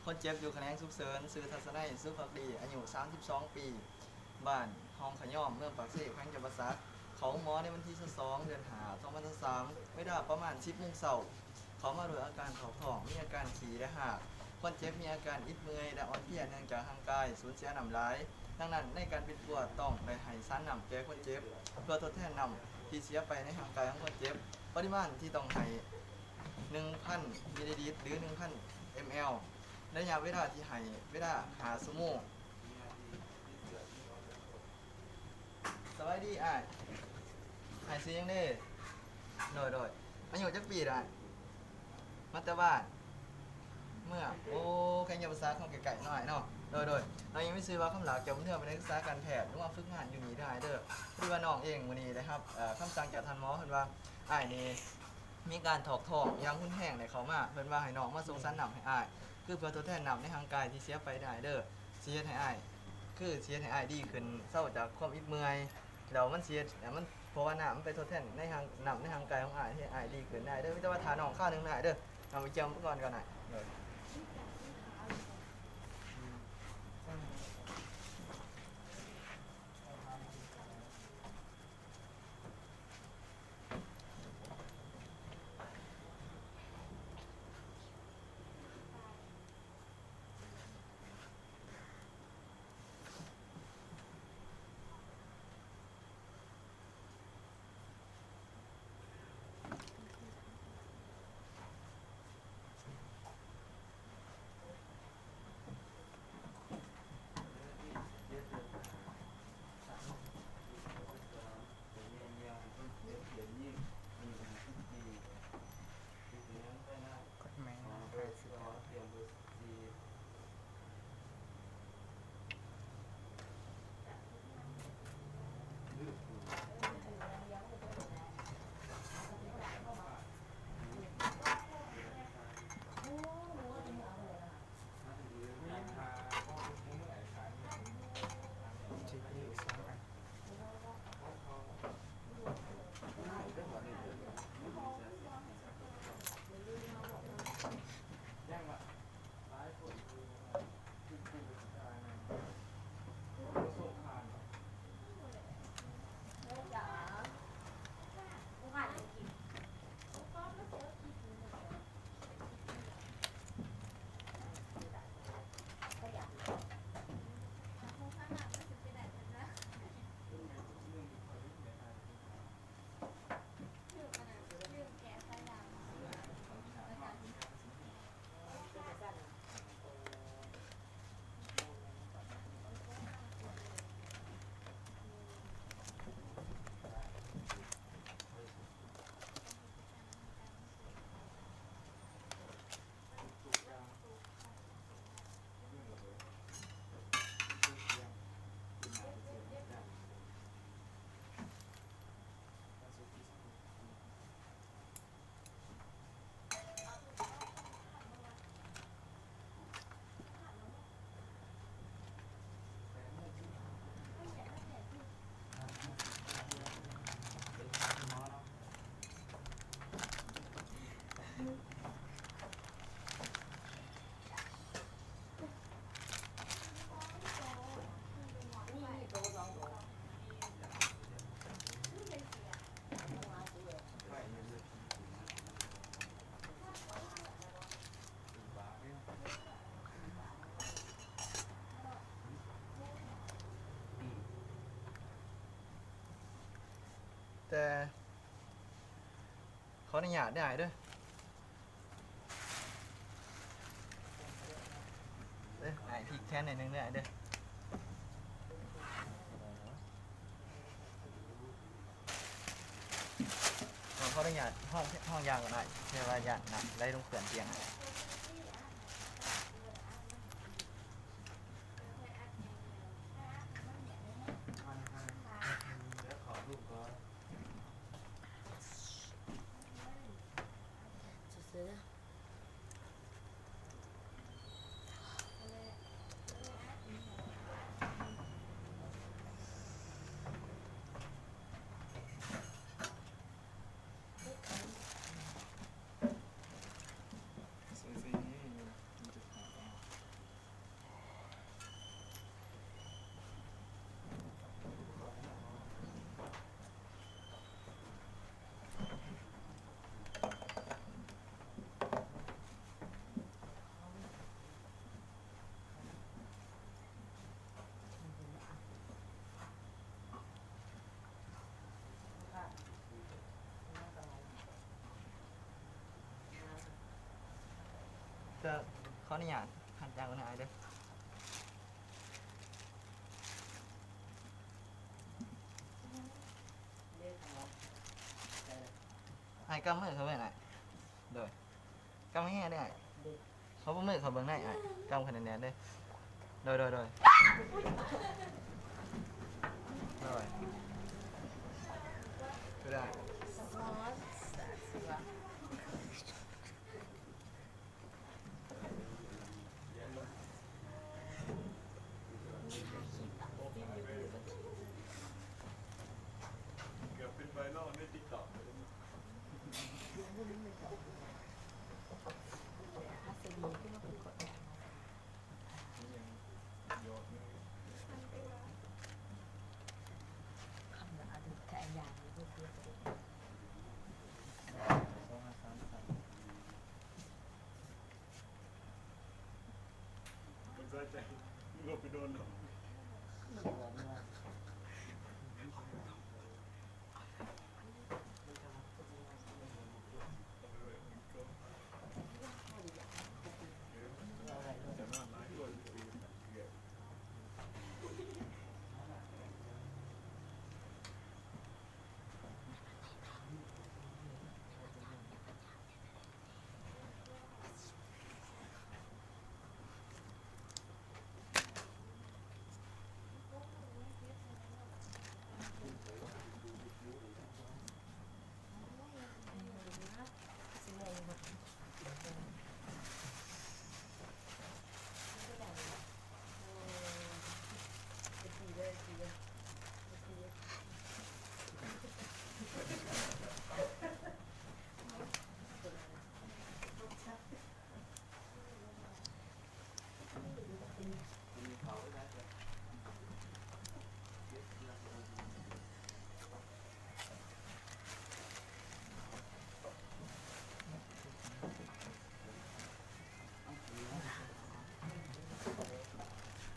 ຄົນເຈັບຢູ່ຂະແໜງສຸກເສີນ ຊື່ ທັດສະໄນ ສຸພັກດີ ອາຍຸ ສາມສິບສອງ ປີ ບ້ານຮ່ອງຂະຍອມ ເມືອງປາກເຊ ແຂວງຈຳປາສັກ. ເຂົ້າໂຮງໝໍໃນວັນທີ ຊາວສອງ ເດືອນ ຫ້າ ສອງພັນຊາວສາມ ເວລາປະມານ ສິບໂມງເຊົ້າ. ເຂົ້າມາດ້ວຍອາການຖອກທ້ອງ, ມີອາການຂີ້ ແລະ ຮາກ. ຄົນເຈັບມີອາການອິດເມື່ອຍ ແລະ ອ່ອນເພຍ ເນື່ອງຈາກຮ່າງກາຍສູນເສຍນ້ຳຫຼາຍ. ດັ່ງນັ້ນ, ໃນການປິ່ນປົວ ຕ້ອງໄດ້ໃຫ້ສານນ້ຳແກ່ຄົນເຈັບ ເພື່ອທົດແທນນ້ຳທີ່ເສຍໄປໃນຮ່າງກາຍຂອງຄົນເຈັບ. ປະລິມານທີ່ຕ້ອງໃຫ້ ໜຶ່ງພັນມິນລີລິດ ຫຼື ໜຶ່ງພັນເອັມແອລ ໄລຍະເວລາທີ່ໃຫ້ ເວລາ ຫ້າ ຊົ່ວໂມງ. ສະບາຍດີອ້າຍ. ອ້າຍຊື່ຫຍັງເດ? ໂດຍ ໂດຍ. ອາຍຸຈັກປີລະອ້າຍ? ມາແຕ່ບ້ານ ເມືອງ ໂອ້ ແຂວງຈຳປາສັກ ເຮົາໃກ້ໆ ເນາະອ້າຍເນາະ. ໂດຍ ໂດຍ. ນ້ອງມີຊື່ວ່າ ຄຳຫຼາກ ເຈົ້າບຸນເຮືອ ເປັນນັກສຶກສາການແພດ ຫຼືວ່າຝຶກງານຢູ່ນີ້ເດີອ້າຍເດີ. ຄືວ່ານ້ອງເອງມື້ນີ້ໄດ້ຮັບ ເອີ ຄຳສັ່ງຈາກທ່ານໝໍ ເພິ່ນວ່າອ້າຍນີ້ມີການຖອກທ້ອງຢ່າງຮຸນແຮງ ໄດ້ເຂົ້າມາ ເພິ່ນວ່າໃຫ້ນ້ອງມາສົ່ງສານນ້ຳໃຫ້ອ້າຍ ຄືເພື່ອທົດແທນນ້ຳໃນຮ່າງກາຍທີ່ເສຍໄປເດີອ້າຍເດີ. ຊິເຮັດໃຫ້ອ້າຍ ຄືຊິເຮັດໃຫ້ອ້າຍດີຂຶ້ນ ເຊົາຈາກຄວາມອິດເມື່ອຍ ແລ້ວມັນຊິເຮັດໃຫ້ມັນ ເພາະວ່ານ້ຳມັນໄປທົດແທນໃນຮ່າງ ນ້ຳໃນຮ່າງກາຍຂອງອ້າຍ ເຮັດໃຫ້ອ້າຍດີຂຶ້ນໄດ້ເດີ. ມີແຕ່ວ່າຖ້ານ້ອງຄາວໜຶ່ງນະອ້າຍເດີ. ເອົາໄປກຽມກ່ອນກ່ອນນະ. ໂດຍ. ກົດແມ່ນ ແຕ່ ຂໍອະນຸຍາດເດີອ້າຍເດີ. ເອີ ອ້າຍພິກແຂນໜ້ອຍໜຶ່ງເດີອ້າຍເດີ. ຂໍອະນຸຍາດຫ້ອງ ຫ້ອງຢາກ່ອນອ້າຍ ແຕ່ວ່າຢ້ານນ້ຳໄຫຼລົງເຄື່ອນຕຽງ. ກໍຂໍອະນຸຍາດຮັດຈ້າງກ່ອນເດີອ້າຍເດີ. ອ້າຍກຳມືເຂົາໄວ້ນະ. ໂດຍ. ກຳແຮງເດີອ້າຍ. ຂໍປະມືເຂົາເບິ່ງໄດ້ອ້າຍ. ກຳຂະແໜ້ນໆເດີ. ໂດຍ ໂດຍ ໂດຍ. ໂດຍ. ຄືໄດ້. ເກືອບເປັນໄວຣັລໃນຕິກຕອກເລີຍ.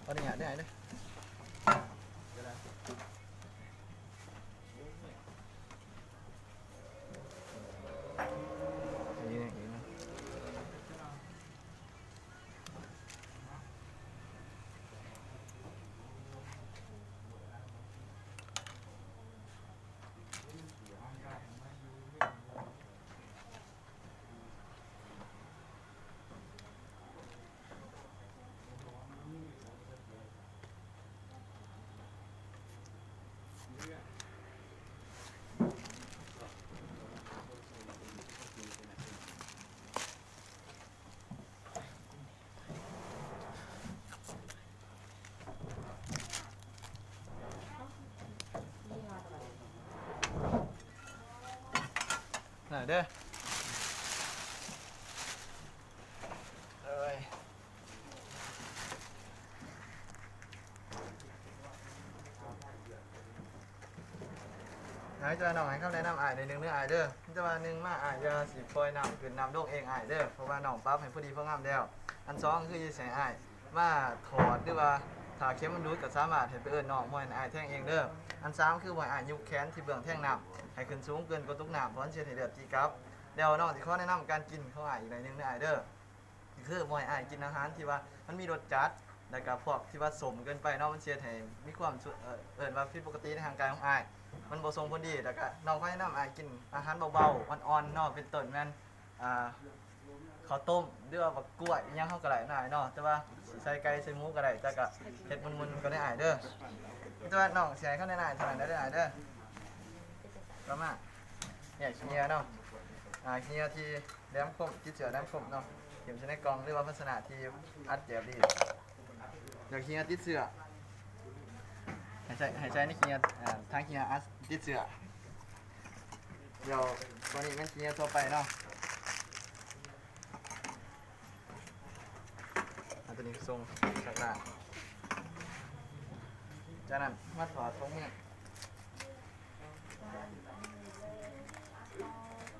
ຂໍອະນຸຍາດເດີອ້າຍເດີ. ນະເດີ ເອີຍ ໃຫ້ເຈົ້ານ້ອງໃຫ້ຄຳແນະນຳອ້າຍໜ້ອຍໜຶ່ງເດີອ້າຍເດີ. ມີແຕ່ວ່າໜຶ່ງມາອ້າຍຢ່າຊິປ່ອຍນ້ຳຂຶ້ນນ້ຳລົງເອງອ້າຍເດີ ເພາະວ່ານ້ອງປັບໃຫ້ພໍດີພໍງາມແລ້ວ. ອັນສອງຄືຊິໃຫ້ອ້າຍ ມາຖອດ ຫຼືວ່າຖ້າເຂັມມັນຫຼຸດກໍສາມາດໃຫ້ໄປເອີ້ນນ້ອງ ບໍ່ໃຫ້ອ້າຍແທງເອງເດີ. ອັນສາມຄືບໍ່ໃຫ້ອ້າຍຍົກແຂນທີ່ເບື້ອງແທງນ້ຳໃຫ້ຂຶ້ນສູງເກີນກວ່າຕົກນ້ຳ ເພາະມັນຊິເຮັດໃຫ້ເລືອດຕີກັບ. ແລ້ວນ້ອງຊິຂໍແນະນຳການກິນຂອງອ້າຍອີກໜ້ອຍໜຶ່ງເດີອ້າຍເດີ ຄືບໍ່ໃຫ້ອ້າຍກິນອາຫານທີ່ວ່າມັນມີລົດຈັດ ແລ້ວກໍພວກທີ່ວ່າສົ້ມເກີນໄປເນາະ ມັນຊິເຮັດໃຫ້ມີຄວາມ ເອີ້ນວ່າຜິດປົກກະຕິໃນຮ່າງກາຍຂອງອ້າຍ ມັນບໍ່ສົ່ງຜົນດີ. ແລ້ວກໍນ້ອງຂໍແນະນຳອ້າຍກິນອາຫານເບົາໆ ອ່ອນໆເນາະ ເປັນຕົ້ນແມ່ນ ອ່າ ເຂົ້າຕົ້ມ ຫຼືວ່າບັກກ້ວຍ ອີ່ຫຍັງເຮົາກໍໄດ້ນະອ້າຍເນາະ ແຕ່ວ່າຊິໃສ່ໄກ່ໃສ່ໝູກໍໄດ້ ແຕ່ກໍເຮັດໝຸ່ນໆກ່ອນເດີອ້າຍເດີ. ແຕ່ວ່ານ້ອງຊິໃຫ້ຄຳແນະນຳອ້າຍເທົ່ານັ້ນເດີອ້າຍເດີ. ຕໍ່ມາ ແຍກຂີ້ເຫຍື້ອເນາະ ອ່າ ຂີ້ເຫຍື້ອທີ່ແຫຼມຄົມ ຕິດເຊື້ອແຫຼມຄົມເນາະ ຖິ້ມໃສ່ໃນກ່ອງ ຫຼືວ່າພາຊະນະທີ່ອັດແຈບດີ. ແລ້ວຂີ້ເຫຍື້ອຕິດເຊື້ອ ໃຫ້ໃສ່ ໃຫ້ໃສ່ໃນຂີ້ເຫຍື້ອ ອ່າ ຖັງຂີ້ເຫຍື້ອອັດຕິດເຊື້ອ. ແລ້ວຕົວນີ້ແມ່ນຂີ້ເຫຍື້ອທົ່ວໄປເນາະ ເອົາຕົວນີ້ສົ່ງຊັກລ້າງ. ຈາກນັ້ນມາຖອດຖົງມື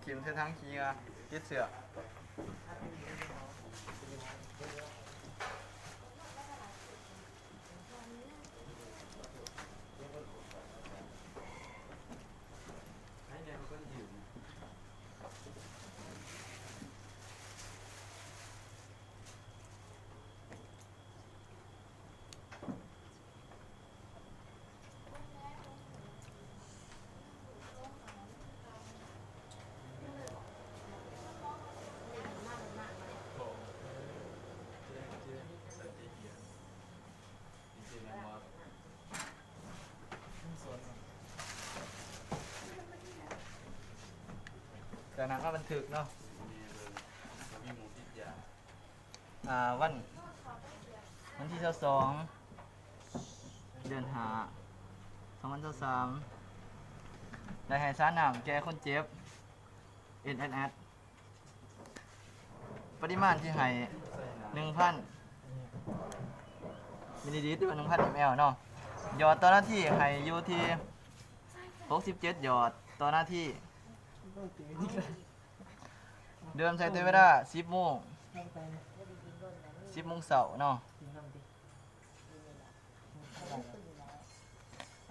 ຖິ້ມໃສ່ຖັງຂີ້ເຫຍື້ອຕິດເຊື້ອ. ໃຫ້ແນ່ ເພິ່ນຢືນ. ນຳມາບັນທຶກເນາະ ອ່າ ວັນ ວັນທີຊາວສອງ ເດືອນຫ້າ ສອງພັນຊາວສາມ ໄດ້ໃຫ້ສານນ້ຳແກ່ຄົນເຈັບ ເອັນ ແອສ ປະລິມານທີ່ໃຫ້ ໜຶ່ງພັນມິນລີລິດ ຫຼືວ່າ ໜຶ່ງພັນເອັມແອລເນາະ. ຢອດຕໍ່ນາທີໃຫ້ຢູ່ທີ່ ຫົກສິບເຈັດ ຢອດຕໍ່ນາທີ. ເລີ່ມໃຊ້ແຕ່ເວລາ ສິບໂມງ ສິບໂມງເຊົ້າເນາະ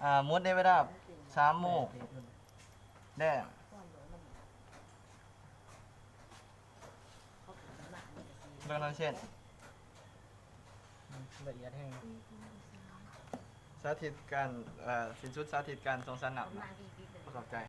ອ່າ ໝົດໃນເວລາ ສາມໂມງແລງ. ເບິ່ງນຳເຊັ່ນ ລະອຽດແຮງ. ສາທິດການ ເອີ ສິ້ນສຸດສາທິດການສົ່ງສານນ້ຳເນາະ. ບໍ່ເຂົ້າໃຈ.